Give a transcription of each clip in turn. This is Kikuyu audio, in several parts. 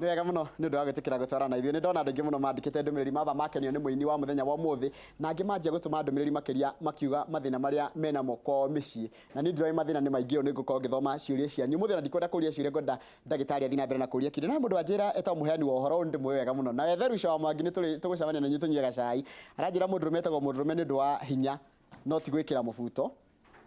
Nĩ wega mũno nĩ ũndũ wa gwĩtĩkĩra gũtwarana na ithuĩ. Nĩ ndona andũ aingĩ mũno mandĩkĩte ndũmĩrĩri mamba makenio nĩ mũini wa mũthenya wa ũmũthĩ, na angĩ manjia gũtũma ndũmĩrĩri makĩria makiuga mathĩna marĩa menamo kwao mĩciĩ. Na niĩ ndiroĩ mathĩna nĩ maingĩ ũũ nĩ ngũkorwo ngĩthoma ciũria cianyu. Ũmũthĩ ona ndikwenda kũria ciũria ngwenda ndagĩtarĩ athiĩ na mbere na kũria kĩũria. Na he mũndũ wanjĩra etagwo mũheani wa ũhoro ũyũ nĩ ndĩmũĩ wega mũno. Na wethe Ruca wa Mwangi nĩ tũgũcemania na inyuĩ tũnyue gacai. Aranjĩra mũndũrũme etagwo mũndũrũme nĩ ũndũ wa hinya no ti gwĩkĩra mũbuto.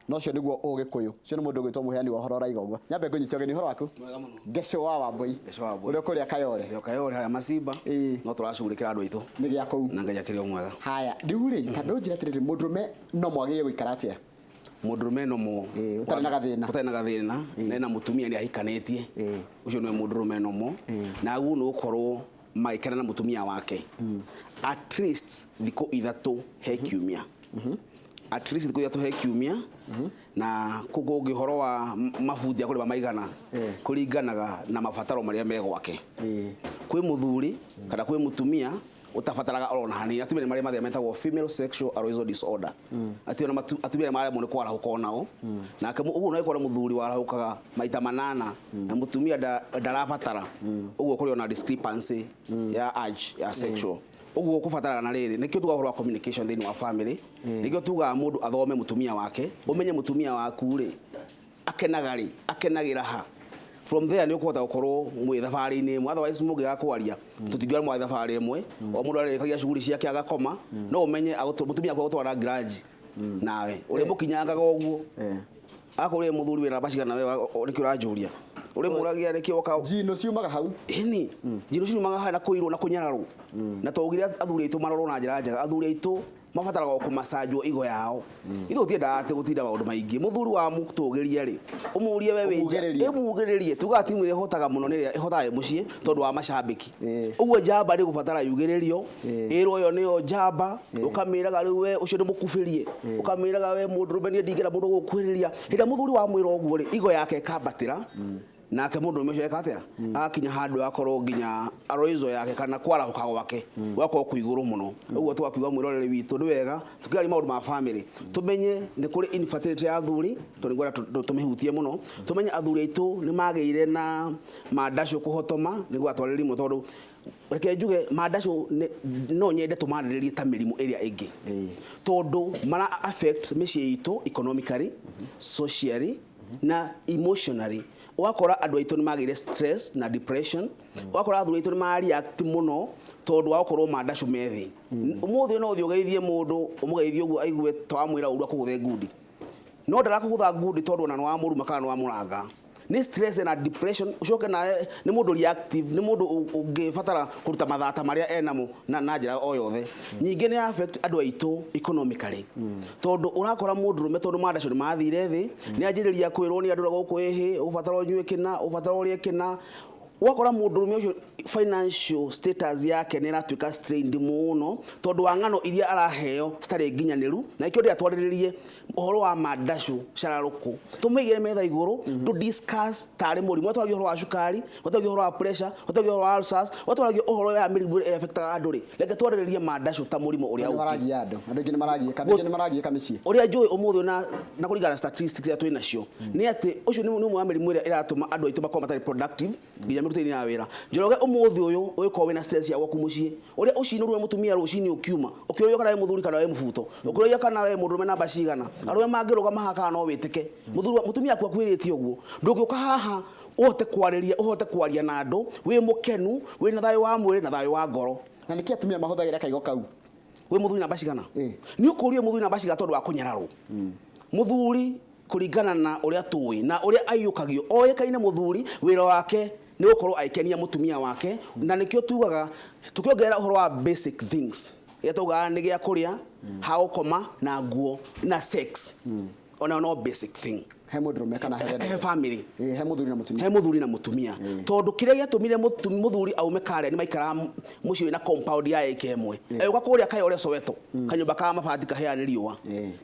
Na ũcio nĩguo Ũgĩkũyũ. Ũcio nĩ mũndũ ũgwĩtwo mũheani wa ũhoro ũraiga ũguo. Nyambe ngũnyite ũgeni ũhoro waku? Mwega mũno. Ngecũ wa Wambũi. Ngecũ wa Wambũi. Ũrĩa ũkũrĩa Kayore. Ndĩ o Kayore harĩa Macimba. Ĩĩ. No tũracugurĩkĩra andũ aitũ. Nĩ gĩa kũu. Na Ngai akĩrĩ o mwega. Haya, rĩu rĩ, tambe ũnjĩre atĩrĩrĩ, mũndũrũme no mwagĩrĩire gũikara atĩa? Mũndũrũme no mo. Ĩĩ, ũtarĩ na gathĩna. Ũtarĩ na gathĩna, na ena mũtumia nĩ ahikanĩtie. Ĩĩ. Ũcio nĩwe mũndũrũme no mo. Na aguo nĩ gũkorwo magĩkena na mũtumia wake. At least thikũ 3 he kiumia. At least thikũ 3 he kiumia. Na kũu kũngĩ ũhoro wa mabundi a kũrĩma maigana kũringanaga na mabataro marĩa me gwake. Kwĩ mũthuri kana kwĩ mũtumia ũtabataraga oro na hanini. Atumia nĩ marĩ mathĩna metagwo female sexual arousal disorder. Atĩ ona atumia nĩ maremwo nĩ kwarahũka onao. Nake ũguo no ĩkore mũthuri warahũkaga maita manana na mũtumia ndarabatara. Ũguo kũrĩ ona discrepancy ya urge ya sexual. Ũguo kũbataraga na rĩrĩ, nĩkĩo tugaga ũhoro wa communication thĩinĩ wa family. Nĩkĩo tugaga mũndũ athome mũtumia wake, ũmenye mũtumia waku rĩ, akenaga rĩ, akenagĩra ha. From there nĩ ũkũhota gũkorwo mwĩ thabarĩ-inĩ ĩmwe, otherwise mũngĩaga kwaria, tũtingiuga mwarĩ thabarĩ ĩmwe, o mũndũ arĩkagia shughuli ciake agakoma, no ũmenye mũtumia waku agũtwara grudge nawe, ũrĩmũkinyangaga ũguo. Akorwo wĩ mũthuri wĩ namba cigana we nĩkĩo ũranjũria. Ũrĩmũragia nĩkĩo woka. Njino ciumaga hau. Ĩni, njino ciumaga hau na kũirwo na kũnyararwo. Na twaugire athuri aitũ marorwo na njĩra njega, athuri aitũ mabataraga o kũmacanjwo igo yao. Ithuĩ tũtiendaga atĩ gũtinda maũndũ maingĩ. Mũthuri wamũtũgĩria rĩ, ũmũrie we wĩ nja, Ũmugĩrĩrie. ĩmugĩrĩrie. Tugaga timu ĩrĩa ĩhotaga mũno nĩ ĩrĩa ĩhotaga ĩ mũciĩ tondũ wa macambĩki. Ĩĩ. Ũguo njamba nĩ ĩgũbatara yugĩrĩrio, Ĩĩ. ĩrwo ĩyo nĩyo njamba, ũkamĩraga rĩu we ũcio nĩ mũkubĩrie, ũkamĩraga we mũndũrũme niĩ ndingĩenda mũndũ gũkuhĩrĩria. Hĩndĩ ĩrĩa mũthuri wamwĩra ũguo rĩ, igo yake ĩkambatĩra, nake mũndũrũme ũcio eka atĩa? Agakinya handũ agakorwo nginya arousal yake kana kwarahũka gwake gũgakorwo kwĩ igũrũ mũno. Ũguo tũgakiuga mwĩroreri witũ nĩ wega tũkĩaria maũndũ ma family tũmenye nĩ kũrĩ infertility ya athuri, tondũ nĩngwenda tũmĩhutie mũno, tũmenye athuri aitũ nĩ magĩire na mandacũ kũhotoma nĩguo atwarĩrĩrie mũno tondũ reke njuge mandacũ no nyende tũmarĩrĩrie ta mĩrimũ ĩrĩa ĩngĩ. Tondũ mara affect mĩciĩ itũ economically, socially na emotionally. Ũgakora andũ aitũ nĩ magĩire stress na depression, ũgakora athuri aitũ nĩ ma react mũno tondũ wa gũkorwo mandacũ me thĩ. Ũmũthĩ no ũthiĩ ũgeithie mũndũ, ũmũgeithie ũguo aigue ta wamwĩra ũru akũgũthe ngundi. No ndarakũgũtha ngundi tondũ ona nĩ wamũruma kana nĩ wamũranga. Nĩ stress na depression, ũcoke nawe nĩ mũndũ reactive, nĩ mũndũ ũngĩbatara kũruta mathata marĩa enamo na njĩra o yothe. Ningĩ nĩ affect andũ aitũ economically. Tondũ ũrakora mũndũrũme tondũ mandacũ nĩ mathire thĩ, nĩ anjĩrĩria kwĩrwo nĩ andũ na gũkũ ĩhĩ, ũgũbatara ũnyue kĩna, ũgũbatara ũrĩe kĩna. Ũgakora mũndũrũme ũcio financial status yake nĩ ĩratuĩka strained mũno tondũ wa ng'ano iria araheo citarĩ nginyanĩru, na nĩkĩo ndĩrenda twarĩrĩrie ũhoro wa mandacũ cararũkũ, tũmĩigĩre metha igũrũ, tũ discuss tarĩ mũrimũ. Twaragia ũhoro wa cukari, twaragia ũhoro wa pressure, twaragia ũhoro wa ulcers, twaragia ũhoro wa mĩrimũ ĩrĩa ĩaffectaga andũ rĩ, reke twarĩrĩrie mandacũ ta mũrimũ ũrĩa Nĩ ũngĩ. maragia andũ, andũ aingĩ nĩ maragiĩka, andũ aingĩ nĩ maragiĩka mĩciĩ. Ũrĩa njũĩ ũmũthĩ na kũringana na statistics iria twĩ nacio nĩ atĩ ũcio nĩ ũmwe wa mĩrimũ ĩrĩa ĩratũma andũ aitũ makorwo matarĩ productive nginya mĩrutĩre-inĩ ya wĩra. Njoroge ũmũthĩ ũyũ ũgĩkorwo wĩna stress ya gwaku mũciĩ, ũrĩa ũcinũrwo nĩ mũtumia rũcinĩ ũkiuma, ũkĩũrio kana wĩ mũthuri kana wĩ mũbuto, ũkĩũrio kana wĩ mũndũrũme namba cigana, arũme mangĩrũgama haha kana no wĩtĩke, mũthuri mũtumia waku akwĩrĩte ũguo, ndũngĩũka haha ũhote kwarĩria ũhote kwaria na andũ wĩ mũkenu, wĩna thayũ wa mwĩrĩ na thayũ wa ngoro. Na nĩkĩ atumia mahũthagĩra kaigo kau? Wĩ mũthuri namba cigana? Nĩ ũkũrio mũthuri namba cigana tondũ wa kũnyararwo. Mũthuri kũringana na ũrĩa tũĩ na ũrĩa aiyũkagio, oĩkaine mũthuri wĩra wake nĩ gũkorwo agĩkenia mũtumia wake, na nĩkĩo tugaga tũkĩongerera ũhoro wa basic things ĩrĩa twaugaga nĩ gĩa kũrĩa, ha gũkoma na nguo na sex, onayo no basic thing. He mũndũrũme kana he he family. He mũthuri na mũtumia. He mũthuri na mũtumia. Tondũ kĩrĩa gĩatũmire mũthuri aume Karen maikaraga mũciĩ wĩna compound ya ĩka ĩmwe. Agĩũka kũrĩa Kayore Soweto, kanyũmba ka mabati kahĩa nĩ riũa.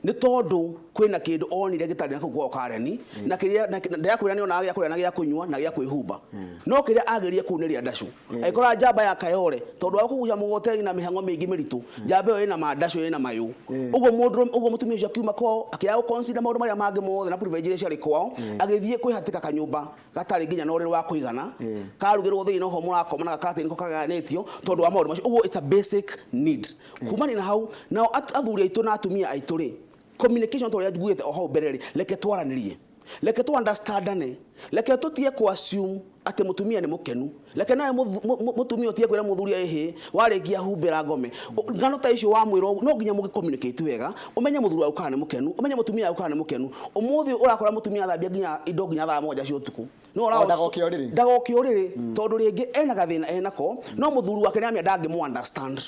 Nĩ tondũ kwĩna kĩndũ onire gĩtarĩ na kũu kwao Karen, na kĩrĩa ndĩrakwĩra nĩ onaga gĩa kũrĩa na gĩa kũnyua na gĩa kwĩhumba. No kĩrĩa agĩrire kũu nĩ rĩa ndacũ. Agĩkora njamba ya Kayore, tondũ wa kũgucia mũgogoteni na mĩhang'o mĩingĩ mĩritũ, njamba ĩyo ĩna mandacũ ĩna mayũ. Ũguo mũndũ ũguo mũtumia ũcio akiuma kwao akĩaga gũ consider maũndũ marĩa mangĩ mothe na privilege iria ciarĩ kwao, agĩthiĩ kwĩhatĩka kanyũmba gatarĩ nginya na ũrĩrĩ wa kũigana, karugĩrwo thĩinĩ noho mũrakoma na gakatĩ nĩko kagayanĩtio tondũ wa maũndũ macio. Ũguo it's a basic need. Kumania na hau nao athuri aitũ na atumia aitũ rĩ, communication ta ũrĩa nguĩte o hau mbere rĩ, reke twaranĩrie, reke tu understandane, reke tutie ku assume atĩ mũtumia nĩ mũkenu, reke nawe mũtumia ũtige kwĩra mũthuri ĩhĩ warĩkia humbĩra ngome. Ng'ano ta icio wamwĩra ũguo, no nginya mũgĩ communicate wega, ũmenye mũthuri waku kana nĩ mũkenu, ũmenye mũtumia waku kana nĩ mũkenu. Ũmũthĩ ũrakora mũtumia athambia nginya indo nginya thaa 7 cia ũtukũ. No Ndagoke ũrĩrĩ. Ndagoke ũrĩrĩ tondũ rĩngĩ ena gathĩna enako, no mũthuri wake nĩamenya ndangĩmũ understand.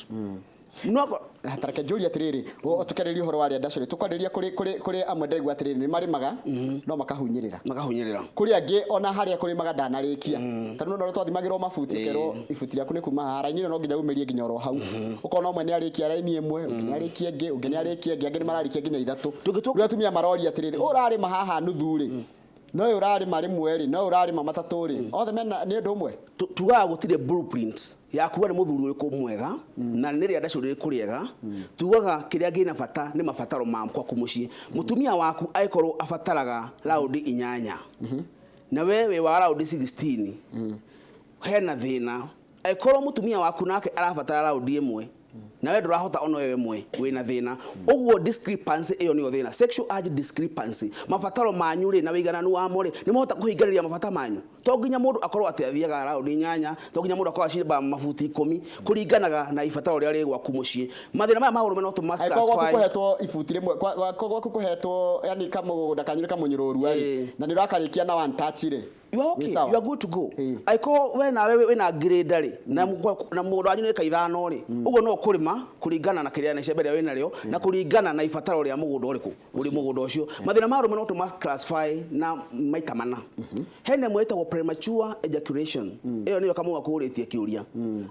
No Tareke njũrie atĩrĩrĩ, tũkĩarĩria ũhoro wa rĩanda cũrĩ, tũkwarĩria kũrĩ amwe ndĩraigua atĩrĩrĩ, nĩ marĩmaga no makahunyĩrĩra. Makahunyĩrĩra. Kũrĩ angĩ ona harĩa kũrĩmaga ndanarĩkia, tondũ no twathimagĩrwo mabuti, ũkerwo ibuti rĩaku nĩ kuma haha raini ĩno no nginya umĩrie nginya oro hau, ũkona ũmwe nĩ arĩkia raini ĩmwe, ũngĩ nĩ arĩkia ĩngĩ, ũngĩ nĩ arĩkia ĩngĩ, angĩ nĩ mararĩkia nginya ithatũ. Rĩu atumia maroria atĩrĩrĩ, ũrarĩma haha nuthu rĩ, no ũyũ ũrarĩma rĩmwe rĩ, no ũyũ ũrarĩma matatũ rĩ, othe mena nĩ ũndũ ũmwe? Tugaga gũtirĩ blueprint ya kuga nĩ mũthuri ũrĩkũ mwega na nĩ rĩanda rĩrĩkũ rĩega. Tugaga kĩrĩa kĩna bata nĩ mabataro ma kwaku mũciĩ. Mũtumia waku angĩkorwo abataraga raundi 8 na we wĩ wa raundi 16, hena thĩna. Angĩkorwo mũtumia waku nake arabatara raundi 1 na we ndũrahota ona ĩyo ĩmwe, wĩna thĩna. Ũguo discrepancy ĩyo nĩyo thĩna, sexual urge discrepancy. Mabataro manyu rĩ na wĩigananu wamo rĩ, nĩ mahota kũhinganĩria mabata manyu. To nginya mũndũ akorwo atĩ athiaga raundi 8, to nginya mũndũ akorwo acimba mabuti 10, kũringanaga na ibataro rĩrĩa rĩ gwaku mũciĩ. Mathĩna maya ma ũrũme no tũma Angĩkorwo gwaku classify. kũhetwo ibuti rĩmwe, gwaku kũhetwo, yani kamũgũnda kanyu nĩ kamũnyũrũru rĩ, na nĩ ũrakarĩkia na one touch rĩ, You are okay. Wĩ sawa. You are good to go. Angĩkorwo we nawe wĩna grade rĩ, na mũgũnda wanyu nĩ ĩka 5 rĩ, ũguo no ũkũrĩma kũringana na kĩrĩa na icembe rĩrĩa wĩna rĩo, na kũringana na ibataro rĩa mũgũnda ũrĩkũ ũrĩ mũgũnda ũcio. Mathĩna ma arũme no tũma classify na maita mana. Hena ĩmwe ĩtagwo premature ejaculation. Ĩyo nĩyo kamũga kũũrĩtie kĩũria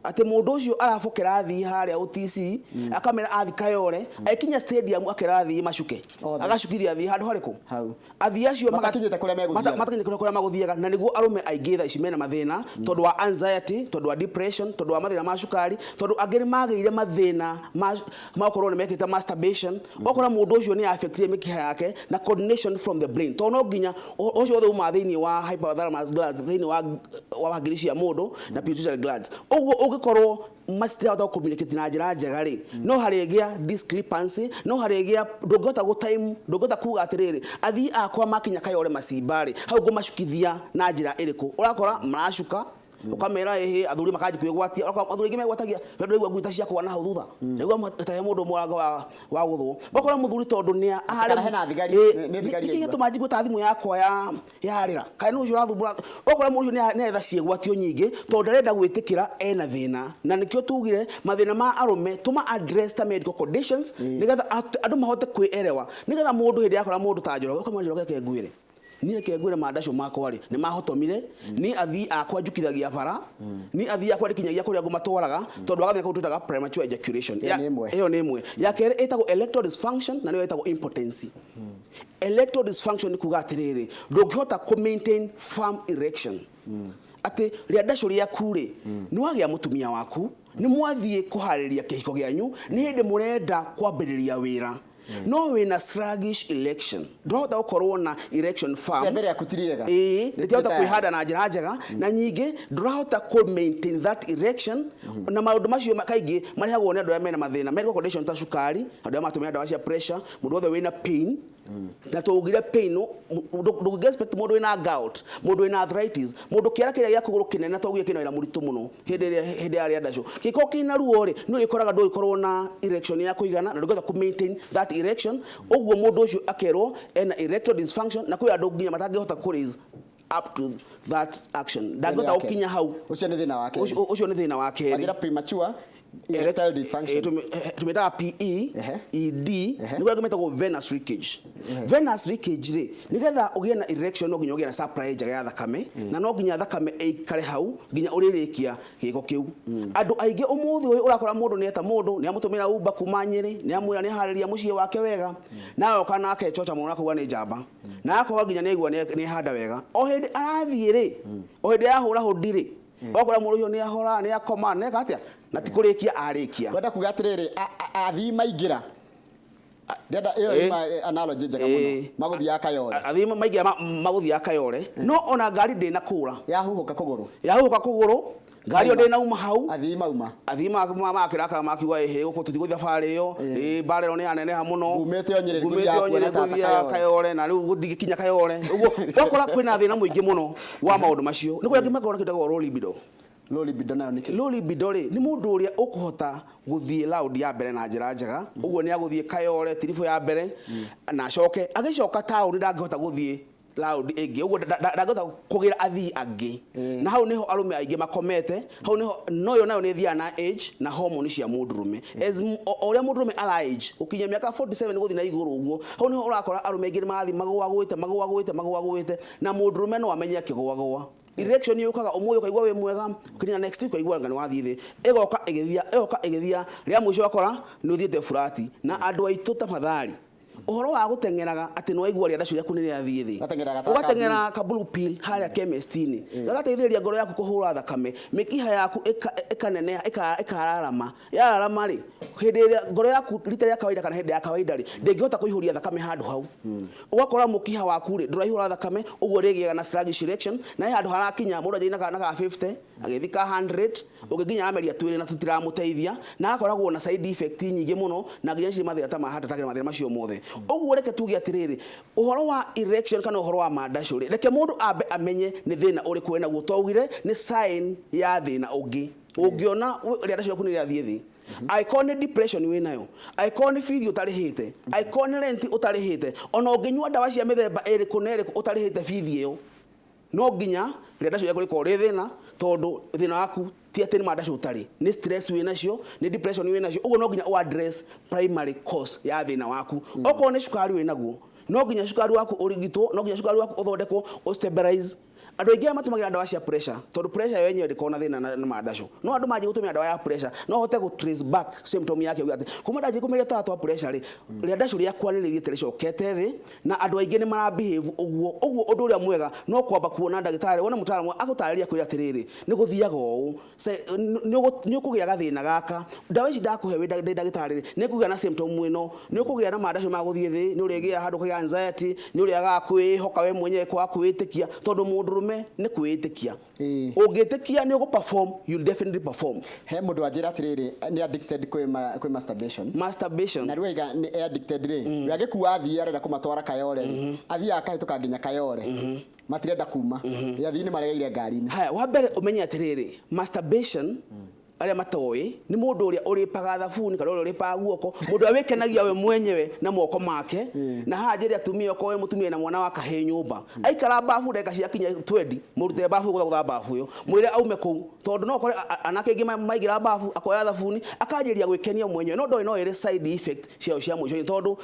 atĩ mũndũ ũcio arabokera athiĩ harĩa OTC, akamera athiĩ Kayore, akinya stadium akera athiĩ macuke, Othe. agacukithia athiĩ handũ harĩkũ Hau. athiĩ acio Matakinyĩte kũrĩa megũthiaga. Matakinyĩte kũrĩa magũthiaga. Na nĩguo arũme aingĩ thaa ici mena mathĩna tondũ wa anxiety, tondũ wa depression, tondũ wa mathĩna ma cukari, tondũ angĩ nĩ magĩire mathĩna ma gũkorwo nĩ mekĩte masturbation. Ũgakora mũndũ ũcio nĩ affectire mĩkiha yake na coordination from the brain, tondũ no nginya ũcio wothe uma thĩinĩ wa hypothalamus gland, thĩinĩ wa hakiri cia mũndũ na pituitary glands. Ũguo ũngĩkorwo matirahota communicate na njĩra njega rĩ, no harĩgĩa discrepancy, no harĩgĩa ndũngĩhota gũ time, ndũngĩhota kuga atĩrĩrĩ, athii akwa makinya Kayore macimba rĩ, hau ngũmacukithia na njĩra ĩrĩkũ. Ũrakora maracuka, ũkamera ĩhĩ, athuri makanji kwĩgwatia. Ũrakora athuri aingĩ megwatagia, we ndũraigua ngui ta ciakwa na hau thutha, ndaigua ta he mũndũ mũrango wa gũthwo. Ũgakora mũthuri tondũ nĩ Kana hena thigari, nĩ thigari nĩkĩ aigua. gĩtũma njigue ta thimũ yakwa yarĩra, kana nĩ ũcio ũrathumbũra. Ũgakora mũndũ ũcio nĩ aretha ciĩgwatio nyingĩ tondũ ndarenda gwĩtĩkĩra ena thĩna. Na nĩkĩo tugire mathĩna ma arũme tũma address ta medical conditions, nĩgetha andũ mahote kwĩerewa, nĩgetha mũndũ hĩndĩ yakora mũndũ ta Njoroge, ũkamwĩra Njoroge reke ngwĩre, niĩ reke ngwĩre mandacio makwa rĩ nĩ mahotomire, niĩ athii akwa njukithagia bara, niĩ athii akwa ndĩkinyagia kũrĩa ngũmatwaraga, tondũ wa gathĩna kau twĩtaga premature ejaculation. Ĩyo nĩ ĩmwe. Ĩyo nĩ ĩmwe. Ya kerĩ ĩtagwo erectile dysfunction, na nĩyo ĩtagwo impotency. Erectile dysfunction nĩ kuga atĩrĩrĩ, ndũngĩhota kũ maintain firm erection. Atĩ rĩandacu rĩaku rĩ, nĩ wagĩa mũtumia waku, nĩ mwathiĩ kũharĩria kĩhiko gĩanyu, nĩ hĩndĩ mũrenda kwambĩrĩria wĩra, no wĩna sluggish erection, ndũrahota gũkorwo na erection firm. Icembe rĩaku ti rĩega. Ĩĩ, Nĩ rĩtirahota tayari. kwĩhanda na njĩra njega, na nyingĩ ndũrahota kũ maintain that erection. Na maũndũ macio kaingĩ marehagwo nĩ andũ arĩa mena mathĩna medical condition ta cukari, andũ arĩa matũmĩra ndawa cia pressure, mũndũ wothe wĩna pain. Na tũngire pain, ndũngĩ expect mũndũ wĩna gout, mũndũ wĩna arthritis, mũndũ kĩara kĩrĩa gĩa kũgũrũ kĩnene tondũ kĩna wĩra mũritũ mũno hĩndĩ ĩrĩa hĩndĩ ya rĩandacu kĩkorwo kĩna ruo rĩ, nĩ ũrĩkoraga ndũgĩkorwo na erection ya kũigana na ndũngĩhota kũ maintain that erection. Ũguo mũndũ ũcio akerwo ena erectile dysfunction, na kwĩ andũ nginya matangĩhota kũ raise up to that action, ndangĩhota gũkinya hau. Ũcio nĩ thĩna wa kerĩ. Ũcio nĩ thĩna wa kerĩ. Wanjĩra premature erectile dysfunction. Tũmĩtaga PE, ED, nĩ kũrĩa metagwo venous leakage. Venous leakage rĩ, nĩgetha ũgĩe na erection no nginya ũgĩe na supply njega ya thakame, na no nginya thakame ĩikare hau nginya ũrĩrĩkia gĩko kĩu. Andũ aingĩ ũmũthĩ ũyũ ũrakora mũndũ nĩ eta mũndũ, nĩ amũtũmĩra Uber kuma Nyĩrĩ, nĩ amwĩra nĩ aharĩria mũciĩ wake wega, nawe oka nake chocha mũno akauga nĩ njamba, na akorwo nginya nĩ aigua nĩ ahanda wega. O hĩndĩ arathiĩ rĩ, o hĩndĩ ahũra hũndi rĩ, ũgakora mũndũ ũcio nĩ ahora, nĩ akoma, nĩ eka atĩa, na ti kũrĩkia arĩkia. Wenda kuga atĩrĩrĩ, athii maingĩra Ndĩrenda ĩyo ima analogy njega mũno. Magũthiaga Kayore. Athii maingĩ magũthiaga Kayore, no ona ngari ndĩnakũra. Yahuhũka kũgũrũ. Yahuhũka kũgũrũ, ngari ĩyo ndĩnauma hau. Athii mauma. Athii makĩrakara makiuga ĩhĩ gũkũ tũtigũthiĩ thabarĩ ĩyo, ĩ mbara ĩno nĩ yaneneha mũno. Ngumĩte o Nyĩrĩ Ngumĩte o Nyĩrĩ ngũthiaga Kayore na rĩu gũtingĩkinya Kayore. Ũguo ũgakora kwĩna thĩna mũingĩ mũno wa maũndũ macio. Nĩ kũrĩ angĩ makoragwo na kĩndũ gĩtagwo low libido. Low libido nayo nĩ kĩ? Low libido rĩ, nĩ mũndũ ũrĩa ũkũhota gũthiĩ round ya mbere na njĩra njega, ũguo nĩ agũthiĩ Kayore tiribũ ya mbere na acoke agĩcoka taũni ndangĩhota gũthiĩ round ĩngĩ, ũguo ndangĩhota kũgĩra athii angĩ. Na hau nĩho arũme aingĩ makomete, hau nĩho no yo nayo nĩ ĩthiaga na age na hormone cia mũndũrũme. As o ũrĩa mũndũrũme ara age gũkinyia mĩaka 47 gũthiĩ na igũrũ ũguo, hau nĩho ũrakora arũme aingĩ nĩ marathiĩ magũagũĩte magũagũĩte magũagũĩte, na mũndũrũme no amenye akĩgũagũa. Erection yũkaga ũmũthĩ ũkaigua wĩ mwega, ũkinya next week ũkaigua anga nĩ wathiĩ thĩ, ĩgoka ĩgĩthia, ĩgoka ĩgĩthia, rĩa mũico ũgakora nĩ ũthiĩte furati. Na andũ aitũ tafadhali, ũhoro wa gũteng'eraga atĩ nĩ waigua rĩanda ciaku nĩ rĩathiĩ thĩ, Ũgateng'eraga ta ũgateng'era ka blue pill harĩa chemist-inĩ, gagateithĩrĩria ngoro yaku kũhũra thakame, mĩkiha yaku ĩkaneneha, ĩkararama. Yararama rĩ, hĩndĩ ĩrĩa ngoro yaku rita rĩa kawaida kana hĩndĩ ya kawaida rĩ, ndĩngĩhota kũihũria thakame handũ hau. Ũgakora mũkiha waku rĩ, ndũraihũra thakame, ũguo rĩgĩaga na sluggish erection, na he handũ harakinya mũndũ anjagia na ka 50, agĩthiĩ ka 100, ũngĩnginya arameria twĩrĩ na tũtiramũteithia, na agakoragwo na side effect nyingĩ mũno, na nginya cirĩ mathĩna ta ma heart attack na mathĩna macio mothe. Ũguo reke tuge atĩrĩrĩ, ũhoro wa erection kana ũhoro wa mandacũ rĩ, reke mũndũ ambe amenye nĩ thĩna ũrĩkũ enaguo. Twaugire nĩ sign ya thĩna ũngĩ. Ũngĩona rĩanda ciaku nĩ rĩathiĩ thĩ, angĩkorwo nĩ depression wĩnayo, angĩkorwo nĩ bithi ũtarĩhĩte, angĩkorwo nĩ rent ũtarĩhĩte, ona ũngĩnyua ndawa cia mĩthemba ĩrĩkũ na ĩrĩkũ ũtarĩhĩte bithi ĩyo, no nginya rĩanda ciaku rĩkorwo rĩ thĩna, tondũ thĩna waku ti atĩ nĩ mandacũ ũtarĩ, nĩ stress wĩnacio, nĩ depression wĩnacio. Ũguo no nginya ũ address primary cause ya thĩna waku. Okorwo nĩ cukari wĩnaguo, no nginya cukari waku ũrigitwo, no nginya cukari waku ũthondekwo, ũ stabilize. Andũ aingĩ arĩa matũmagĩra ndawa cia pressure, tondũ pressure yo yenyewe ndĩkoragwo na thĩna na mandacũ, no andũ manjie gũtũmĩra ndawa ya pressure, no hote gũ trace back symptom yake uge atĩ kuma ndanjia kũmeria tũdawa twa pressure rĩ, rĩandacũ rĩakwa nĩ rĩthiĩte rĩcokete thĩ, na andũ aingĩ nĩ mara behave ũguo. Ũguo ũndũ ũrĩa mwega no kwamba kuona ndagĩtarĩ, wone mũtaaramu agũtarĩria kwĩra atĩrĩrĩ, nĩ gũthiaga ũũ, nĩ ũkũgĩa gathĩna gaka, ndawa ici ndakũhe wĩ ndagĩtarĩ rĩ, nĩ ũkũgĩa na symptom ĩno, nĩ ũkũgĩa na mandacũ ma gũthiĩ thĩ, nĩ ũrĩgĩa handũ ũkagĩa anxiety, nĩ ũrĩagaga kwĩhoka we mwenyewe, kwaga kwĩĩtĩkia, tondũ mũndũrũme nĩ kwĩĩtĩkia. Ũngĩtĩkia nĩ ũgũ perform, you'll definitely perform. He mũndũ wanjĩra atĩrĩrĩ, nĩ addicted kwĩ masturbation. Masturbation. Na rĩu aiga nĩ addicted rĩ, we agĩkua athii arenda kũmatwara Kayore rĩ, athiaga akahĩtũka nginya Kayore. Matirenda kuma. Athii nĩ maregeire ngari-inĩ. Haya, wa mbere ũmenye atĩrĩrĩ, masturbation arĩa matoĩ nĩ mũndũ ũrĩa ũrĩpaga thabuni kana ũrĩa ũrĩpaga guoko, mũndũ ũrĩa wĩkenagia we mwenyewe na moko make. Na haha njĩre atumia, okorwo wĩ mũtumia na mwana wa kahĩĩ nyũmba, aikara babu ndagĩka ciakinya 20, mũrute babu gũtha babu ĩyo, mwĩre aume kũu, tondũ no ũkore anake aingĩ maingĩra babu akoya thabuni akanjĩrĩria gwĩkenia mwenyewe, no ndoĩ no ĩrĩ side effect ciayo cia mũico-inĩ, tondũ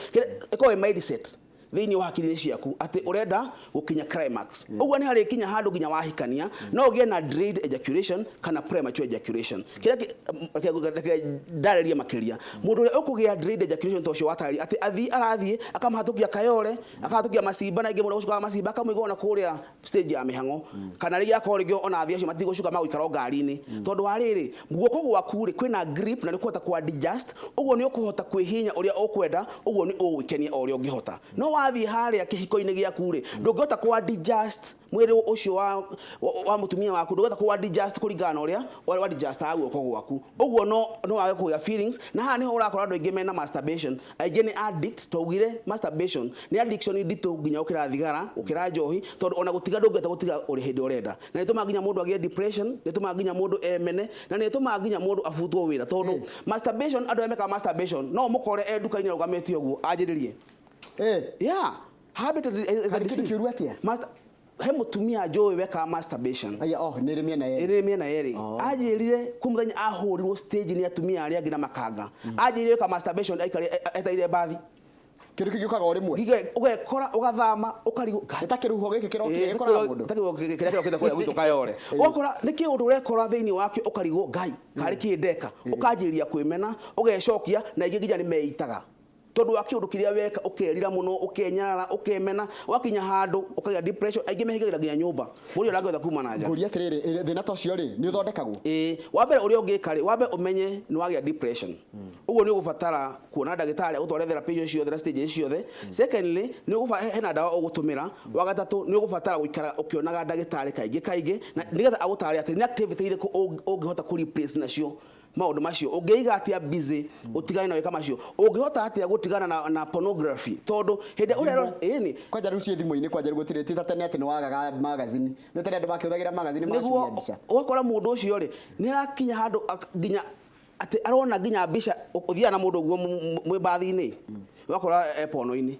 ĩkoragwo ĩ mindset thĩinĩ wa hakiri ciaku atĩ ũrenda gũkinya climax. Ũguo nĩ harĩkinya handũ nginya wahikania no ũgĩe na delayed ejaculation kana premature ejaculation. Kĩrĩa reke ndarĩrie makĩria, mũndũ ũrĩa ũkũgĩa delayed ejaculation ta ũcio watarĩria atĩ athiĩ arathiĩ akamahatũkia Kayore, akahatũkia Macimba, na ingĩ mũndũ gũcukaga Macimba akamũiga ona kũrĩa stage ya mĩhang'o, kana rĩngĩ akorwo rĩngĩ ona athii acio matigũcuka magũikara o ngari-inĩ, tondũ wa rĩrĩ guoko gwaku rĩ kwĩna grip na nĩ ũkũhota kũ adjust, ũguo nĩ ũkũhota kwĩhihinya ũrĩa ũkwenda, ũguo nĩ ũgwĩkenia o ũrĩa ũngĩhota. No wathiĩ harĩa kĩhiko-inĩ gĩaku rĩ, ndũngĩhota kũ adjust mwĩrĩ ũcio wa mũtumia waku, ndũngĩhota kũ adjust kũringana na ũrĩa wa adjust guoko gwaku, ũguo no wage kũgĩa feelings. Na haha nĩho ũrakora andũ aingĩ mena masturbation, aingĩ nĩ addict. Twaugire masturbation nĩ addiction nditũ nginya gũkĩra thigara, gũkĩra njohi, tondũ ona gũtiga ndũngĩhota gũtiga ũrĩ hĩndĩ ũrenda, na nĩ ĩtũmaga nginya mũndũ agĩe depression, nĩ ĩtũmaga nginya mũndũ emene, na nĩ ĩtũmaga nginya mũndũ abutwo wĩra, tondũ masturbation, andũ arĩa mekaga masturbation no ũmũkore e nduka-inĩ arũgamĩte ũguo anjĩrĩrie. Yeah, habit is a Harĩ kĩndũ disease. kĩũru atĩa? He mũtumia njũĩ wekaga masturbation. Aya, oh, nĩ ĩrĩ mĩena yerĩ. Ĩrĩ mĩena yerĩ. Anjĩrire kwĩ mũthenya ahũrirwo stage nĩ atumia arĩa angĩ na makanga. Anjĩrire weka masturbation aikare etereire mbathi. Kĩndũ kĩu gĩũkaga o rĩmwe. Ũgekora ũgathama ũkarigwo. Nĩ ta kĩrũhuho gĩkĩ kĩrokire gĩkoraga mũndũ. Ta kĩrũhuho kĩrĩa kĩrokĩte kũrĩa gwitũ Kayore. Ũgakora nĩ kĩũndũ ũrekora thĩinĩ wake ũkarigwo, Ngai, karĩ kĩ ndeka? Ũkanjĩrĩria kwĩmena, ũgecokia, na ingĩ nginya nĩ meitaga. Tondu wa kiundu kiria weka ukerira muno, ukenyarara, ukemena, wakinya handu ukagia depression, aingi mehingagira nginya nyumba muri urangĩhota kuma na nja. Ngũria atĩrĩrĩ, thĩna ta ũcio rĩ, nĩ ũthondekagwo? Ĩĩ, wa mbere ũrĩa ũngĩka rĩ, wambe ũmenye nĩ wagĩa depression, ũguo nĩ ũgũbatara kuona ndagĩtarĩ agũtware therapy icio ciothe na stage ciothe. Secondly, nĩ hena ndawa ũgũtũmĩra. Wa gatatũ, nĩ ũgũbatara gũikara ũkĩonaga ndagĩtarĩ kaingĩ kaingĩ, na nĩgetha agũtare atĩ nĩ activity irĩkũ ũngĩhota kũ replace nacio maũndũ macio, ũngĩiga atĩa busy ũtigane na wĩka macio, ũngĩhota atĩa gũtigana na pornography, tondũ hĩndĩ ĩrĩa ũrero ĩni. Kwanja rĩu ciĩ thimũ-inĩ, kwanja rĩu gũtirĩ, ti ta tene atĩ nĩ wagaga magazine, nĩ tene andũ makĩhũthagĩra magazine nĩguo magacuria mbica. Ũgakora mũndũ ũcio rĩ, nĩ arakinya handũ nginya atĩ arona nginya mbica, ũthiaga na mũndũ ũguo mwĩ mbathi-inĩ, ũgakora e pono-inĩ.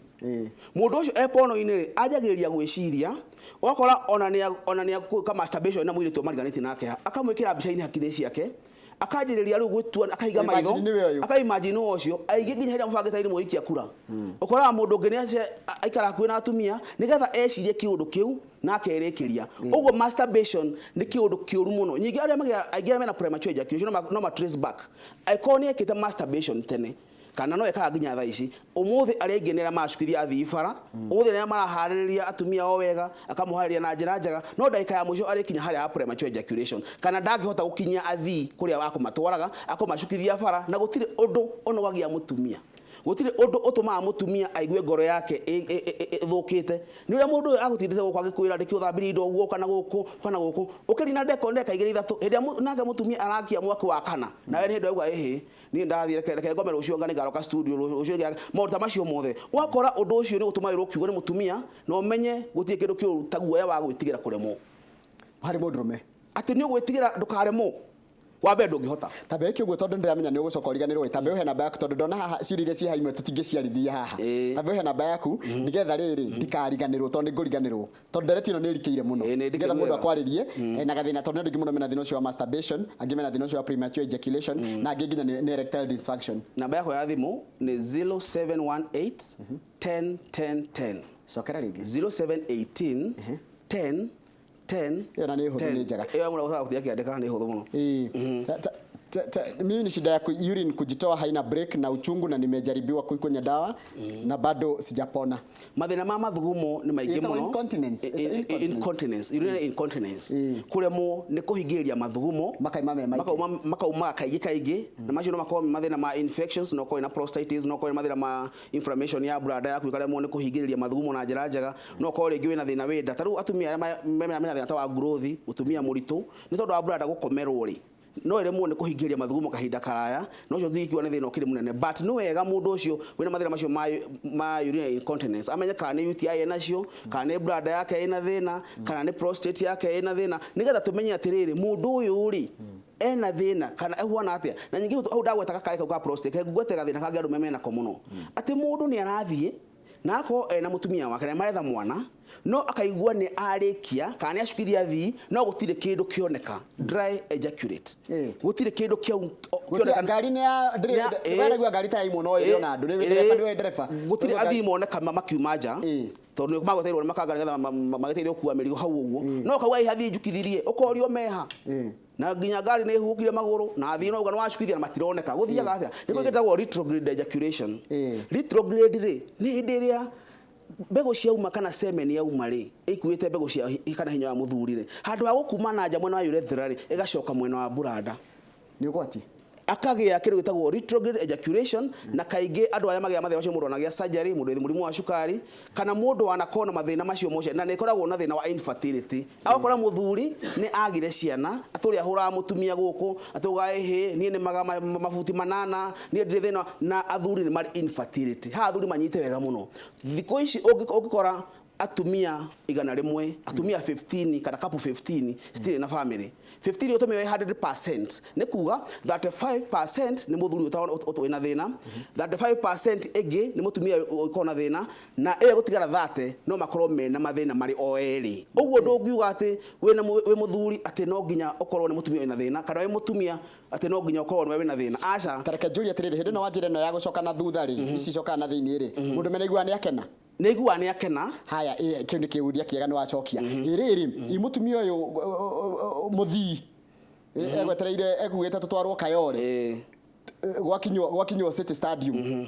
Mũndũ ũcio e pono-inĩ rĩ, anjagĩrĩria gwĩciria, ũgakora ona nĩ agwĩka masturbation na mũirĩtu mariganĩtie nake, akamwĩkĩra mbica-inĩ hakiri ciake, akanjĩrĩria rĩu gwĩtua, akahiga maitho. Imagine nĩwe ũyũ. Aka imagine nĩwe ũcio. Aingĩ nginya hĩndĩ ĩrĩa mũbangĩte nĩ mũikia kura, ũkoraga mũndũ ũngĩ nĩ aikara hakuhĩ na atumia nĩgetha ecirie kĩũndũ kĩu na akerĩkĩria ũguo. Masturbation nĩ kĩũndũ kĩũru mũno. Nyingĩ arĩa magĩa, aingĩ arĩa mena premature ejaculation no ma trace back angĩkorwo nĩ ekĩte masturbation tene kana no ekaga nginya thaa ici ũmũthĩ. Arĩa aingĩ nĩ arĩa maracukithia athii bara ũmũthĩ, nĩ arĩa maraharĩrĩria atumia o wega, akamũharĩria na njĩra njega, no ndagĩka ya mũico arĩkinya harĩa ha premature ejaculation, kana ndangĩhota gũkinyia athii kũrĩa wakũmatwaraga, akũmacukithia bara, na gũtirĩ ũndũ ũnogagia mũtumia, gũtirĩ ũndũ ũtũmaga mũtumia aigue ngoro yake ĩthũkĩte nĩ ũrĩa mũndũ ũyũ agũtindĩte gũkũ agĩkwĩra ndĩkĩ ũthambirie indo ũguo kana gũkũ kana gũkũ, ũkĩrina ndeka igĩrĩ ithatũ, hĩndĩ ĩrĩa nake mũtumia arakia mwaki wa kana, nawe nĩ hĩndĩ auga, "Ĩhĩ, niĩ ndathiĩ, reke ngome, rũciũ anga nĩngaroka studio rũciũ." Maũndũ ta macio mothe, ũgakora ũndũ ũcio nĩ gũtũma wĩrwo kiugo nĩ mũtumia, na ũmenye gũtirĩ kĩndũ kĩũru ta guoya wa gwĩtigĩra kũremwo. Harĩ mũndũrũme. Atĩ nĩ ũgwĩtigĩra ndũkaremwo, wa mbere ndũngĩhota. Tambe ĩke ũguo, tondũ ndĩramenya nĩ ũgũcoka ũriganĩrwo. Tambe ũhe namba yaku, tondũ ndona haha ciũria iria ciĩ haha imwe tũtingĩciarĩria haha. Tambe ũhe namba yaku nĩgetha rĩrĩ ndikariganĩrwo, tondũ nĩ ngũriganĩrwo, tondũ ndereti ĩno nĩ ĩrikĩire mũno. Ĩĩ, nĩ nĩgetha mũndũ ndikĩru. akwarĩrie na gathĩna, tondũ nĩ andũ aingĩ mũno mena thĩna ũcio wa masturbation, angĩ mena thĩna ũcio wa premature ejaculation, na angĩ nginya nĩ erectile dysfunction. Namba yakwa ya thimũ nĩ 0718 10 10 10. Cokera rĩngĩ. 0718 10 10. Ĩyo na nĩ hũthũ, nĩ njega. Ĩyo mũndũ agũthiĩ akĩandĩka, nĩ hũthũ mũno. Ĩĩ. Mimi ni shida ya urine kujitoa, haina break na uchungu, na nimejaribiwa kuikunywa dawa na bado sijapona. Mathĩna ma mathugumo nĩ maingĩ Ĩtagwo mũno. incontinence. Ĩtagwo incontinence. Incontinence, urinary incontinence, kũremwo nĩ kũhingĩrĩria mathugumo. Makaima me maingĩ. Makauma kaingĩ kaingĩ, na macio no makorwo me mathĩna ma infections, no ũkorwo na prostatitis, no ũkorwo na mathĩna ma inflammation ya bladder yaku ĩkaremwo nĩ kũhingĩrĩria mathugumo na njĩra njega, no ũkorwo rĩngĩ wĩna thĩna wĩ nda. Ta rĩu atumia arĩa mena thĩna ta wa growth, mũtumia mũritũ, nĩ tondũ wa bladder gũkomerwo rĩ, no ĩremwo nĩ kũhingĩrĩria mathugumo kahinda karaya, no ũcio tũtingiuga nĩ thĩna ũkĩrĩ mũnene, but nĩ wega mũndũ ũcio wĩna mathĩna macio ma urinary incontinence amenye kana nĩ UTI ĩnacio, kana nĩ bladder yake ĩna thĩna, kana nĩ prostate yake ĩna thĩna, nĩgetha tũmenye atĩrĩrĩ, mũndũ ũyũ rĩ, ena thĩna kana ĩhuana atĩa. Na nyingĩ hau ndagweta gakaĩ kau ka prostate, ngwete gathĩna kangĩ andũ menako mũno, atĩ mũndũ nĩ arathiĩ na akorwo ena mũtumia wake na maretha mwana, no akaigua nĩ arĩkia kana nĩ acukithia thii, no gũtirĩ kĩndũ kĩoneka, dry ejaculate. Gũtirĩ kĩndũ Gũtirĩ kĩoneka. Ngari nĩ ya weraigua ngari ta yaimwo no ĩrĩ ona andũ nĩ ndereba, nĩwe ndereba. Gũtirĩ athii moneka makiuma nja, tondũ nĩ magwetereirwo nĩ makanga nĩgetha magĩteithio gũkua mĩrigo hau ũguo, no kauga ĩ hathii njukithirie, ũkorio meha, na nginya ngari nĩ ĩhuhũkire magũrũ, na athii no uga nĩ wacukithia na matironeka. Gũthiaga atĩa? Nĩkĩo gĩtagwo retrograde ejaculation. Retrograde rĩ, nĩ hĩndĩ ĩrĩa mbegũ ciauma kana semen yauma rĩ, ĩkuĩte mbegũ cia kana hinya wa mũthuri rĩ, handũ ha gũkuma na nja mwena wa urethra rĩ, ĩgacoka mwena wa buranda. Nĩ ũgwati. Akagĩa kĩndũ gĩtagwo retrograde ejaculation. Na kaingĩ andũ arĩa magĩa mathĩna macio, mũndũ anagĩa surgery, mũndũ wĩ mũrimũ wa cukari, kana mũndũ wanakorwo na mathĩna macio mothe, na nĩ ĩkoragwo na thĩna wa infertility, agakora mũthuri nĩ agire ciana, atũrĩa ahũraga mũtumia gũkũ, atauga, "Ĩhĩ, niĩ nĩ maga mabuti manana, niĩ ndirĩ thĩna." Na athuri nĩ marĩ infertility haha. Athuri manyite wega mũno thikũ ici, ũngĩkora atumia 100, atumia 15 kana couple 15 citirĩ na family. 15 ũtũmĩre 100%, nĩ kuga 35% nĩ mũthuri wĩna thĩna, 35% ĩngĩ nĩ mũtumia ũkorwo na thĩna, na ĩyo gũtigara 30 no makorwo mena mathĩna marĩ o erĩ. Ũguo ndũngiuga atĩ wĩna wĩ mũthuri atĩ no nginya ũkorwo nĩ mũtumia wĩna thĩna, kana wĩ mũtumia atĩ no nginya ũkorwo nĩwe wĩna thĩna, aca. Ta reke njũrie atĩrĩrĩ, hĩndĩ ĩno wanjĩra ĩno ya gũcoka na thutha rĩ, ici icokaga na thĩinĩ rĩ, mũndũ mena nĩ akena? Nĩ aiguaga nĩ akena. Haya, kĩu nĩ kĩũria kĩega nĩ wacokia. Ĩrĩrĩ, i mũtumia ũyũ mũthii egwetereire, ekugĩte tũtwarwo Kayole, gwakinywo City Stadium.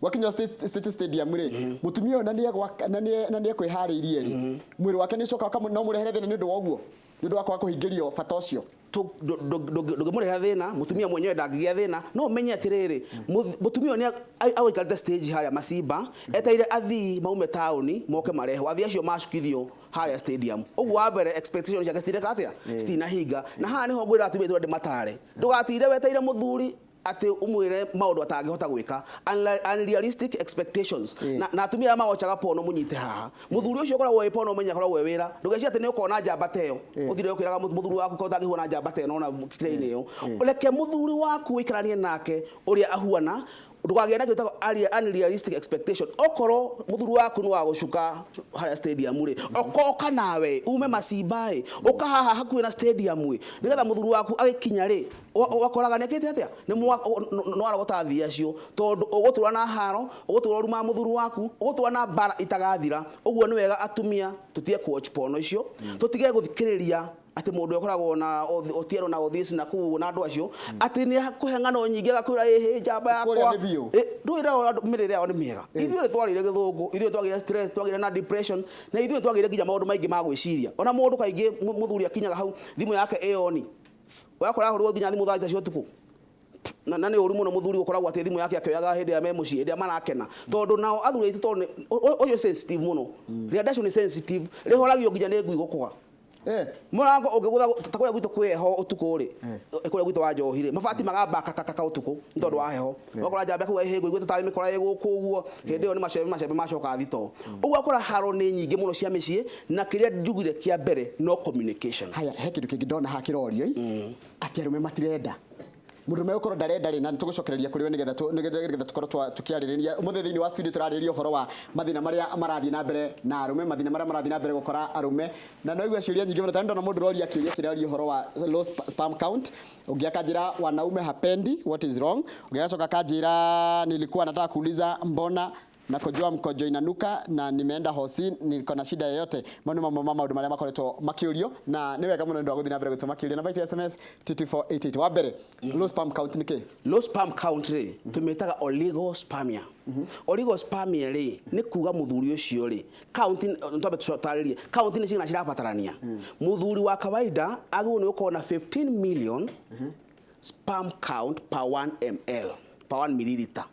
Gwakinya City Stadium rĩ, mũtumia ũyũ na nĩ ekwĩharĩirie rĩ, mwĩrĩ wake nĩ ũcokaga no mũrehere thĩna nĩ ũndũ wa ũguo, nĩ ũndũ wa kwaga kũhingĩrio bata ũcio? Ndũngĩmũrehera thĩna, mũtumia mwenyewe ndangĩgĩa thĩna. No ũmenye atĩrĩrĩ, mũtumia ũyũ nĩ agũikarĩte stage harĩa Macimba etereire athii maume taũni moke marehwo, athii acio macukithio harĩa stadium. Ũguo wa mbere expectation ciake citireka atĩa, citinahinga. Na haha nĩho ngwĩra atumia aitũ ndĩmatare, ndũgatinde wetereire mũthuri atĩ ũmwĩre maũndũ atangĩhota gwĩka, unrealistic expectations. Na atumia arĩa magocaga pono, mũnyite haha, mũthuri ũcio ũkoragwo wĩ pono, ũmenye akoragwo wĩ wĩra. Ndũgecirie atĩ nĩ ũkona njamba ta ĩyo ũthire ũkĩraga mũthuri waku ko ũtangĩhuana njamba ta ĩno na kĩrĩa-inĩ ĩyo. Reke mũthuri waku ũikaranie nake ũrĩa ahuana, ndũkagĩe na kĩndũ gĩtagwo unrealistic expectation. Okorwo mũthuri waku nĩ wa gũcuka harĩa stadium rĩ, okoka nawe ume Macimba ĩ, ũka haha hakuhĩ na stadium ĩ, nĩgetha mũthuri waku agĩkinya rĩ, ũgakoraga nĩekĩte atĩa, nĩ warogota athii acio, tondũ ũgũtũra na haro, ũgũtũra ũrumaga mũthuri waku, ũgũtũra na mbara itagathira. Ũguo nĩ wega atumia tũtige kũwatch porno icio, tũtige gũthikĩrĩria atĩ mũndũ ũkoragwo na Otieno na Othis na kũu na andũ acio atĩ nĩ akũhe ng'ano nyingĩ, agakwĩra ĩhĩ njamba yakwa. Kũrĩa nĩ biũ. Ndũĩ nao andũ mĩrĩre yao nĩ mĩega. Ithuĩ nĩ twarĩire gĩthũngũ, ithuĩ twagĩire stress, twagĩire na depression, na ithuĩ twagĩire nginya maũndũ maingĩ ma gwĩciria. Ona mũndũ kaingĩ mũthuri akinyaga hau thimũ yake ĩoni, wakora ahũrwo nginya thimũ thaa 3 cia ũtukũ. Na nĩ ũru mũno mũthuri gũkoragwo atĩ thimũ yake akĩoyaga hĩndĩ ĩrĩa me mũciĩ, hĩndĩ ĩrĩa marakena, tondũ nao athuri aitũ, tondũ ũcio sensitive mũno, rĩanda icio nĩ sensitive, rĩhoragio nginya nĩ ngui gũkũga. Mũrango ũngĩgũtha ta kũrĩa gwitũ kwĩ heho ũtukũ rĩ, kũrĩa gwitũ wa njohi rĩ, mabati magamba kakakaka ũtukũ nĩ tondũ wa heho. Ũgakora njamba kuga ĩhĩ ngũiguĩte tarĩ mĩkora ĩ gũkũ ũguo, hĩndĩ ĩyo nĩ macembe macembe macoka thito. Ũguo ũgakora haro nĩ nyingĩ mũno cia mĩciĩ, na kĩrĩa njugire kĩa mbere no communication. Haya, he kĩndũ kĩngĩ ndona haha kĩrorio atĩ arũme matirenda, mũndũrũme gũkorwo ndarenda rĩ, na nĩtũgũcokereria kũrĩ we nĩgetha tũkorwo tũkĩarĩrĩria. Ũmũthĩ thĩinĩ wa studio tũrarĩrĩria ũhoro wa mathĩna marĩa marathiĩ na mbere na arũme, mathĩna marĩa marathiĩ na mbere gũkora arũme, na no igua ciũria nyingĩ mũno. Tondũ ndona mũndũ ũroria kĩũria kĩroria ũhoro wa low sperm count, ũngĩ akanjĩra wanaume hapendi, what is wrong, ũngĩ agacoka akanjĩra nilikuwa nataka kuuliza mbona nakojoa mkojo inanuka na nimeenda hosi, niko na shida yoyote? Mau nĩ mamwe ma maũndũ marĩa makoretwo makĩũrio, na nĩ wega mũno nĩ ũndũ wa gũthiĩ na mbere gũtũma kĩũria. Namba itũ ya SMS 22488. Wa mbere, low sperm count nĩ kĩ? Low sperm count rĩ, tũmĩtaga oligospermia. Oligospermia rĩ, nĩ kuga mũthuri ũcio rĩ, count twambe tũtarĩrie count nĩ cigana cirabatarania. Mũthuri wa kawaida agĩrĩirwo nĩ gũkorwo na 15 million sperm count per 1 ml, per 1 milliliter,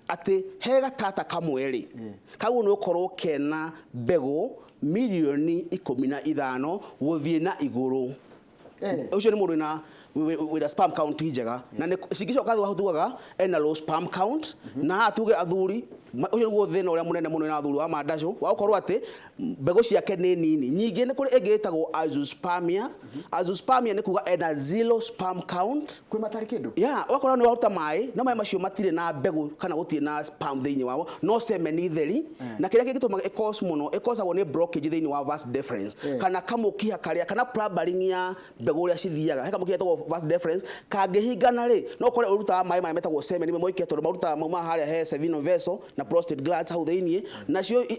atĩ he gatata kamwe rĩ, kagwo nĩ gũkorwo kena mbegũ 15 milioni gũthiĩ na igũrũ. Ũcio nĩ mũndũ wĩna sperm count njega, na nĩ cingĩcoka thĩ tugaga ena low sperm count. Na haha tuge athuri ũcio nĩguo thĩna ũrĩa mũnene mũno na athuri wa mandacũ wa gũkorwo atĩ mbegũ ciake nĩ nini. Nyingĩ nĩ kũrĩ ĩngĩ ĩtagwo azoospermia. Azoospermia nĩ kuga ena zero sperm count. Kwĩ matarĩ kĩndũ. Ya, ũgakora nĩ waruta maĩ, no maĩ macio matirĩ na mbegũ kana gũtirĩ na sperm thĩinĩ wao, no semen theri. Na kĩrĩa kĩngĩtũma ĩcause mũno, ĩcauseagwo nĩ blockage thĩinĩ wa vas deferens, kana kamũkiha karĩa kana plumbering ya mbegũ ũrĩa cithiaga. He kamũkiha getagwo vas deferens kangĩhingana rĩ, no ũkore ũrutaga maĩ marĩa metagwo semen moike, tondũ marutaga mauma harĩa he seminal vessel na prostate glands hau thĩinĩ.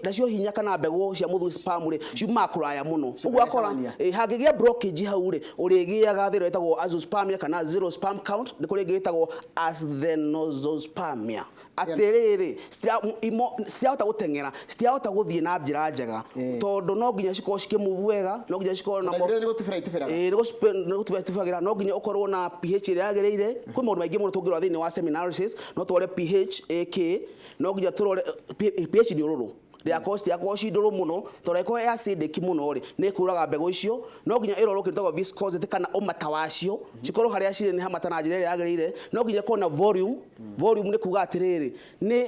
Nacio hinya kana mbegũ cia mũthuri, sperm rĩ, ciumaga kũraya mũno. Ũguo akora Cigacemania. Hangĩgĩa blockage hau rĩ, ũrĩgĩaga thĩna ĩtagwo azoospermia kana zero sperm count. Nĩ kũrĩ ĩngĩ ĩtagwo asthenozoospermia, atĩrĩrĩ, citirahota gũteng'era, citirahota gũthiĩ na njĩra njega, tondũ no nginya cikorwo cikĩmove wega, no nginya cikorwo na Nĩ gũtubĩra itubĩraga. Ĩĩ, nĩ gũtubĩra itubagĩra. No nginya ũkorwo na pH ĩrĩa yagĩrĩire. Kwĩ maũndũ maingĩ mũno tũngĩrora thĩinĩ wa semen analysis. No tũrore pH AK, no nginya tũrore pH nĩ ũrũrũ, rĩakorwo citigakorwo ci ndũrũ mũno, tondũ ĩkorwo ĩ acidic mũno rĩ, nĩ ĩkũraga mbegũ icio. No nginya ĩrorwo kĩndũ gĩtagwo viscosity kana ũmata wacio, cikorwo harĩa cirĩ nĩ hamata na njĩra ĩrĩa yagĩrĩire. No nginya ĩkorwo na volume. Volume nĩ kuga atĩrĩrĩ, nĩ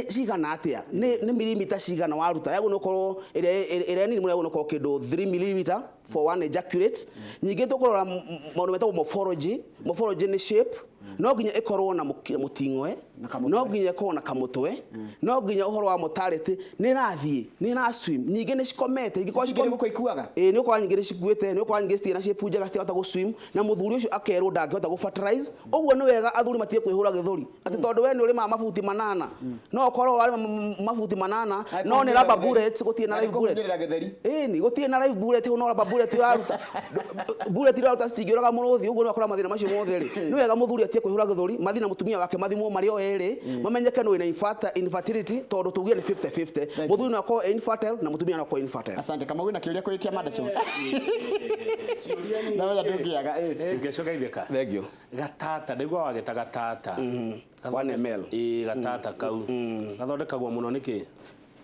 cigana atĩa, nĩ milimita cigana waruta. Yagwo nĩ ũkorwo ĩrĩa nini mũno, yagwo nĩ ũkorwo kĩndũ 3 millimeter for one ejaculate. Ningĩ tũkũrora maũndũ metagwo morphology. Morphology nĩ shape. No nginya ĩkorwo na mũting'oe, Na kamũtwe. no nginya ĩkorwo na kamũtwe, no nginya ũhoro wa mortality, nĩ ĩrathiĩ, nĩ ĩraswim, ningĩ nĩ cikomete, ingĩkorwo Ici ingĩ nĩ gũkua ikuaga? Ĩĩ, nĩ ũkora nyingĩ nĩ cikuĩte, nĩ ũkora nyingĩ citirĩ na shape njega, citirahota gũswim, na mũthuri ũcio akerwo ndangĩhota gũ-fertilize. Ũguo nĩ wega athuri matige kwĩhũra gĩthũri atĩ tondũ we nĩ ũrĩmaga mabuti 8, no ũkorwo ũrarĩma mabuti 8 no nĩ rubber bullets, gũtirĩ na live bullets. Kũhunyĩrĩra gĩtheri. Ĩni gũtirĩ na live bullet hau, no rubber bullet ũraruta, bullet iria ũraruta citingĩũraga mũrũthi. Ũguo nĩ wakora mathĩna macio mothe rĩ, nĩ wega mũthuri atige kwĩhũra gĩthũri, mathiĩ na mũtumia wake mathimwo marĩ o erĩ, mamenyeke nũ wĩna infertility, tondũ tugire nĩ 50-50. Thank you. Mũthuri no akorwo e infertile na mũtumia no akorwo infertile. Asante. Kama wina kĩũria kwĩ kĩa mada cio. Ndamenya ndũngĩaga, ĩ. Ngeco geithĩka. Thank you. Gatata nĩguo wagĩta gatata. 1 ml. Ĩĩ, gatata kau gathondekagwo mũno nĩkĩ?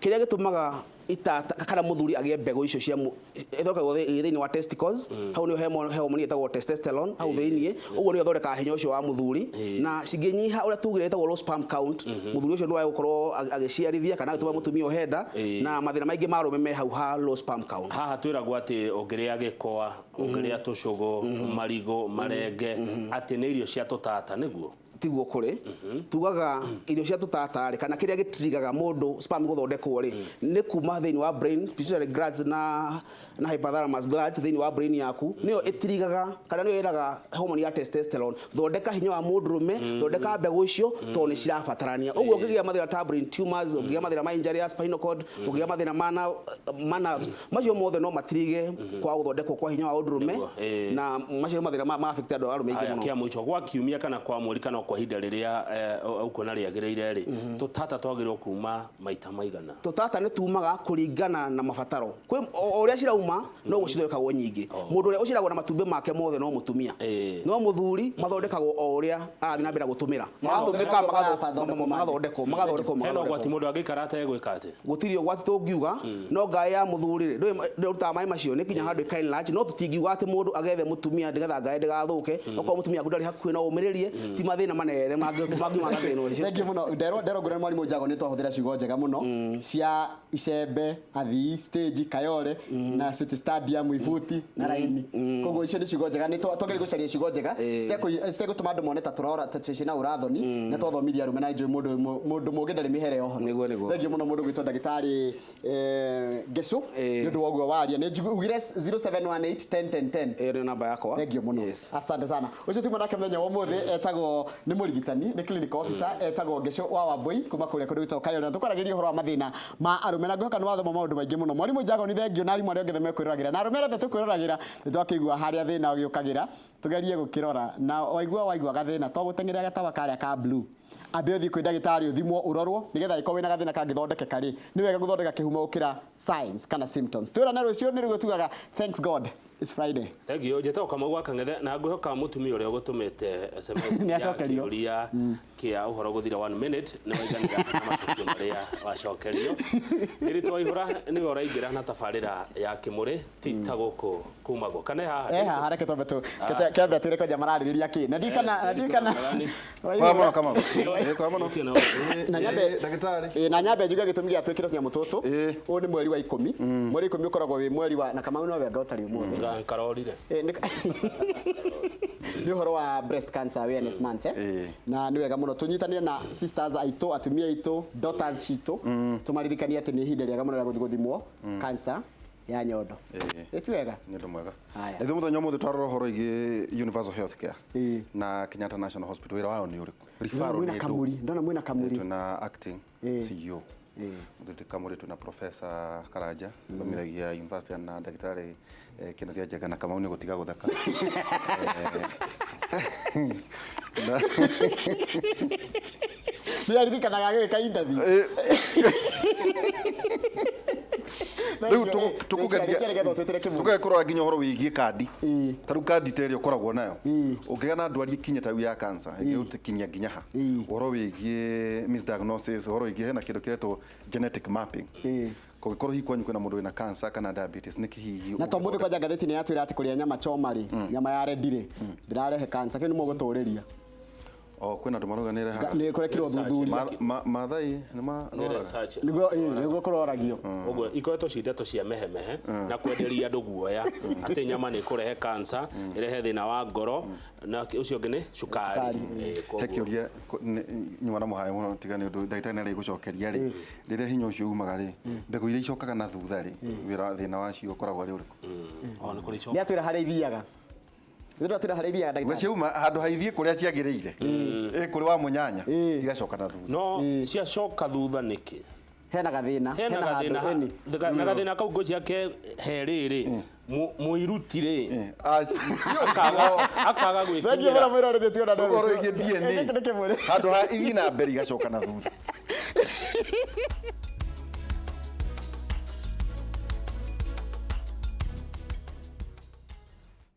Kĩrĩa gĩtũmaga itata kana mũthuri agĩe mbegũ icio cia ĩthondekagwo thĩinĩ wa testicles, hau nĩho he hormone ĩtagwo testosterone hau thĩinĩ, ũguo nĩyo ĩthondekaga hinya ũcio wa mũthuri, na cingĩnyiha ũrĩa tugire ĩtagwo low sperm count, mũthuri ũcio ndwae gũkorwo agĩciarithia kana agĩtũma mũtumia ũhe nda, na mathĩna maingĩ ma arũme me hau ha low sperm count. Haha twĩragwo atĩ ũngĩrĩa gĩkwa, ũngĩrĩa tũcũgũ, marigũ, marenge, atĩ nĩ irio cia tũtata, nĩguo? Tiguo kũrĩ. Tugaga irio cia tũtata rĩ, kana kĩrĩa gĩtirigaga mũndũ sperm gũthondekwo rĩ, nĩ kuma thĩinĩ wa brain, pituitary glands na hypothalamus glands thĩinĩ wa brain yaku, nĩyo ĩtirigaga kana nĩyo ĩraga hormone ya testosterone, thondeka hinya wa mũndũrũme, thondeka mbegũ icio tondũ nĩ cirabatarania. Ũguo ũngĩgĩa mathĩna ta brain tumors, ũngĩgĩa mathĩna ma injury ya spinal cord, ũngĩgĩa mathĩna ma nerves, macio mothe no matirige kwa gũthondekwo kwa hinya wa ũndũrũme, Nĩguo, ĩĩ. na macio mathĩna ma affect andũ arũme aingĩ Aya, mũno. kĩa mũico, gwa kiumia kana kwa mweri kana kwa ihinda rĩrĩa ũkuona rĩagĩrĩire rĩ, tũtata twagĩrĩirwo kuma maita maigana? Tũtata nĩ tumaga kũringana na mabataro. Kwĩ o ũrĩa cirauma no gũcithondekagwo nyingĩ. Mũndũ ũrĩa ũciragwo na matumbĩ make mothe no mũtumia, no mũthuri mathondekagwo o ũrĩa arathiĩ na mbere gũtũmĩra, magatũmĩka, magathondekwo, magathondekwo, Hena ũgwati magathondekwo. mũndũ angĩikara ategwĩka atĩ? Gũtirĩ ũgwati tũngiuga, no ngaĩ ya mũthuri rĩ, ndũrutaga maĩ macio nĩ kinya handũ ĩka enlarge, no tũtingiuga atĩ mũndũ agethe mũtumia nĩgetha ngaĩ ndĩgathũke. Okorwo mũtumia waku ndarĩ hakuhĩ no ũmĩrĩrie, ti mathĩna manene mangiuma na thĩna ũcio. Thank you mũno. Nderwo ngũrani mwarimũ Njago nĩ twahũthĩra ciugo njega mũno cia icembe, athii, stage, Kayole na City Stadium, ibuti na raini. Koguo icio nĩ ciugo njega, nĩ twagĩrĩirwo gũcaria ciugo njega citegũtũma andũ mone ta tũrora ta ciĩna ũrathoni, na twathomithia arũme, na njũĩ mũndũ mũngĩ ndarĩ mĩhere yoho. Nĩguo, nĩguo. Thank you mũno mũndũ gwĩtwo ndagĩtarĩ Ngecu nĩ ũndũ wa ũguo waria. Nĩ ugire 0718 10 10 10. Ĩyo nĩyo namba yakwa. Thank you mũno. Yes. Asante sana. Ũcio tuma nake mũthenya wa ũmũthĩ etagwo nĩ mũrigitani, nĩ clinical officer, etagwo Ngecu wa Wambui kuma kũrĩa kũndũ gwĩtagwo Kayole, na tũkwaragĩria ũhoro wa mathĩna ma arũme, na ngwĩhoka nĩ wathoma maũndũ maingĩ mũno. Mwarimũ Njago nĩ thank you, na arimũ arĩa othe mekwĩroragĩra na arũme arĩa othe tũkwĩroragĩra, nĩ twakĩigua harĩa thĩna ũgĩũkagĩra, tũgerie gũkĩrora, na waigua gathĩna to gũteng'eria gatawa karĩa ka blue, ambe ũthiĩ kwĩ ndagĩtarĩ ũthimwo ũrorwo nĩgetha angĩkorwo wĩna gathĩna kangĩthondekeka rĩ, nĩ wega gũthondeka kĩhumo gũkĩra signs kana symptoms. Twĩrane rũciũ, nĩ rĩguo tugaga thanks God it's Friday. Thank you. Njĩtagwo Kamau wa Kang'ethe, na ngwĩhoka mũtumia ũrĩa ũgũtũmĩte SMS Nĩ ya acokerio. kĩũria kĩa ũhoro gũthira 1 minute nĩ waiganĩra na macokio marĩa wacokerio. Rĩrĩ twaihũra nĩwe ũraingĩra na tabarĩra ya kĩmũrĩ ti ta gũkũ kumagwo kana haha. Haha reke twambe tu kĩambe twĩre kwanja mararĩrĩria kĩ, na ndikana na ndikana Kwa mũno Kamau. Ĩ, kwa mũno. Na nyambe Ndagĩtarĩ. Ĩ, na nyambe njuge gĩtũmi gĩa twĩkĩre tũnyamũ tũtũ. Ũyũ nĩ mweri wa 10. Mweri wa 10 ũkoragwo wĩ mweri wa na Kamau no wenga ũtarĩ ũmũthĩ. Karorire. Nĩ ũhoro wa breast cancer awareness month, na nĩ wega mũno tũnyitanĩre na sisters aitũ, atumia aitũ, daughters citũ, tũmaririkanie atĩ nĩ ihinda rĩega mũno rĩa gũthiĩ gũthimwo cancer ya nyondo. Ĩ ti wega? Nĩ ũndũ mwega. Haya. Na ithuĩ mũthenya ũmũthĩ twarora ũhoro wĩgiĩ universal health care Ĩ. na Kenyatta National Hospital, wĩra wao nĩ ũrĩkũ? Referral Ndona mwĩna nĩ ndũ? Kamuri, ndona mwĩna Kamuri. Twĩna acting CEO Mũthuri Kamuri, twĩna Professor Karanja thomithagia university, na ndagĩtarĩ Kenneth Njenga, na Kamau nĩ gũtiga gũtheka. Nĩ aririkanaga agĩka interview. Rĩu tũkũgeria twĩtĩre kĩmũrĩ. tũkũgeria kũrora nginya ũhoro wĩgiĩ kandi. Ta rĩu kandi ta ĩrĩa ũkoragwo nayo, ũngĩgĩa na ndwari ĩkinye ta rĩu ya cancer, ĩngĩgũkinyia nginya ha, ũhoro wĩgiĩ misdiagnosis, ũhoro wĩgiĩ hena kĩndũ kĩretwo genetic mapping, kũngĩkorwo hihi kwanyu kwĩna mũndũ wĩna cancer kana diabetes, nĩkĩ hihi Na to mũthĩ kwanja ngathĩti nĩ yatwĩra atĩ kũrĩa nyama choma rĩ, nyama ya rendi rĩ, ndĩrarehe cancer, kĩu nĩ mũgũtũrĩria. O kwĩna andũ marauga nĩ ĩrehaga. Nĩ kũrekirwo thuthuria. Maathai nĩ Nĩ marwaraga. research. Nĩguo nĩguo kũroragio. Ũguo ikoretwo ci ndeto cia mehemehe na kwenderia andũ guoya atĩ nyama nĩ ĩkũrehe cancer, ĩrehe thĩna wa ngoro, na ũcio ũngĩ nĩ cukari. Cukari. He Koguo kĩũria nyuma na mũhayo mũno, tiga nĩ ũndũ ndagĩtarĩ nĩ arĩgũcokeria rĩ, rĩrĩa hinya ũcio umaga rĩ, mbegũ iria icokaga na thutha rĩ, wĩra thĩna wacio ũkoragwo arĩ ũrĩkũ? O nĩ kũrĩ Nĩ icoka. atwĩra harĩa ithiaga. Nĩ atwĩra harĩa ithiaga Gwe ndagĩtarĩ. ciauma handũ haithiĩ kũrĩa ciagĩrĩire, ĩ kũrĩ wa mũnyanya, igacoka na thutha. No ciacoka thutha nĩkĩ? Hena gathĩna, Hena hena handũ gathĩna ĩni. na gathĩna kau ngwĩciria ke he rĩrĩ Mũiruti rĩ, Akaga akaga Thengiũ mũno gwĩkinyĩra. mwĩroreri, tuonane ũhoro rũciũ. wĩgiĩ DNA Gĩkĩ nĩ kĩmũrĩ. Handũ ha ithiĩ na mbere, igacoka na thutha.